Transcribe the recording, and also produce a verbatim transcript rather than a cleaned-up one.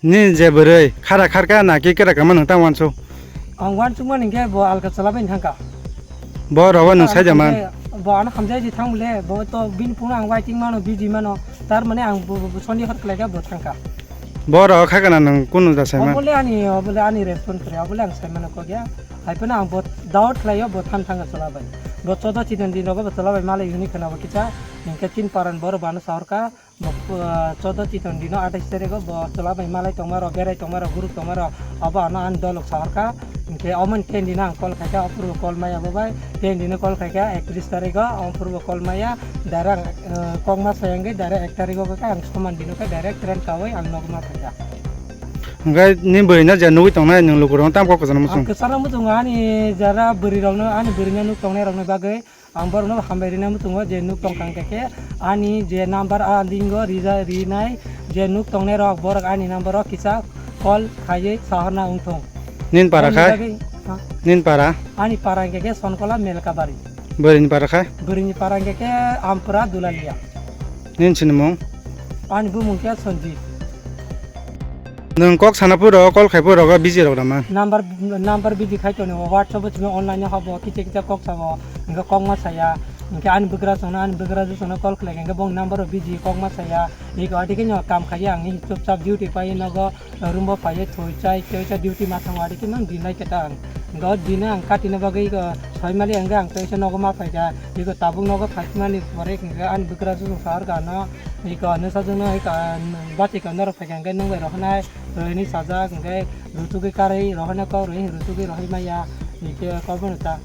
Ni je bwrwi khara kharka na ki kera kama nwng tang wansu? Ang wansukmani hwnkhe bo alka chwla bai thangka. Bo rogo nwng Ano saida man. Hamjai, bo ano hamjai di thang bole, bo to bini phone ang waiting mano, busy mano. Tar mane ang bo, bo, bo soni hor khlaika bo thangka. Bo rogo kha kana nwng kunu da sai man? Obole ani, obole ani response kre, obole ang sai mano kok ya. Hai phano ang bo doubt khlaio bo than thangka chwla bai. Bo chodo chidon din rogo bo chwla bai malai hwnwi khna bo kisa, hwnkhe tin paran boro bano sahorka. Bo, ah, chodo chiton dino atais tarikgo bo chwla bai malai tongmaro, berai tongmaro, guruk tongmaro, abo ano ani dolok sahorka. Hwnkhe omo ten dino ang call khaikha, ophurubo call maya bo bai. Ten dino call khaikha, ekatris tarikgo, ophurubo call maya. Direct, ah, kokma sai wngwi direct ek tarikgo khe ang soman dino khe direct train kaui ang nogma phaikha. Hwnkhe ni bwrwino je nugwi tongnai nwng lukurokno tamo kok kwchangno muchung? Ang kwchangno muchungo ani jara bwrwirokno, ani bwrwino nuk tongnairokni bagwi. Ang borokno hambai rina muchungo je nuk tongkha hwnkhe khe ani je number a lingo rija rinai je nuk tongnai rok borok ani number o kisa call khaiwi sahorna wngthung. Nin para khai? Bagwi, ha? Nin para? Ani para hwnkhe khe Sonkola Melkabari. Bwrwini para khai? Bwrwini para hwnkhe khe Ampura Dulalia. Nin sinimung? Ani bumung khe Sanjeev. Nwng kok sana phuru, call khai phuru, rogo busy rok rama. Number, number busy khai tongo, WhatsApp o chwngno online o habo, kicha kicha kok sabo, hwnkhe kok ma saya, hwnkhe ani bwkrajwkno, ani bwkrajwkno call khlai kha, hwnkhe bong number o busy, kok ma saya, iko adike no kam khaiya, ang chupchap duty pai nogo, room bo phaiwi thwi chai, kisa duty ma thango, adike no din lai khe ta ang. Hwnkhe o din ang kati na bagwi iko soi mali hwnkhe ang kisa nogo ma phai kha, iko tabuk nogo phai mani pore hwnkhe ani bwkrajwkno sahor kha no, iko nwsajwkno, iko bachikha norok phai kha hwnkhe nwng bai rohornai. Rohini sajak hwnkhe rutugwi karwi rohorna kok rohi rutugwi rohormaya hwnkhe kok bono ta.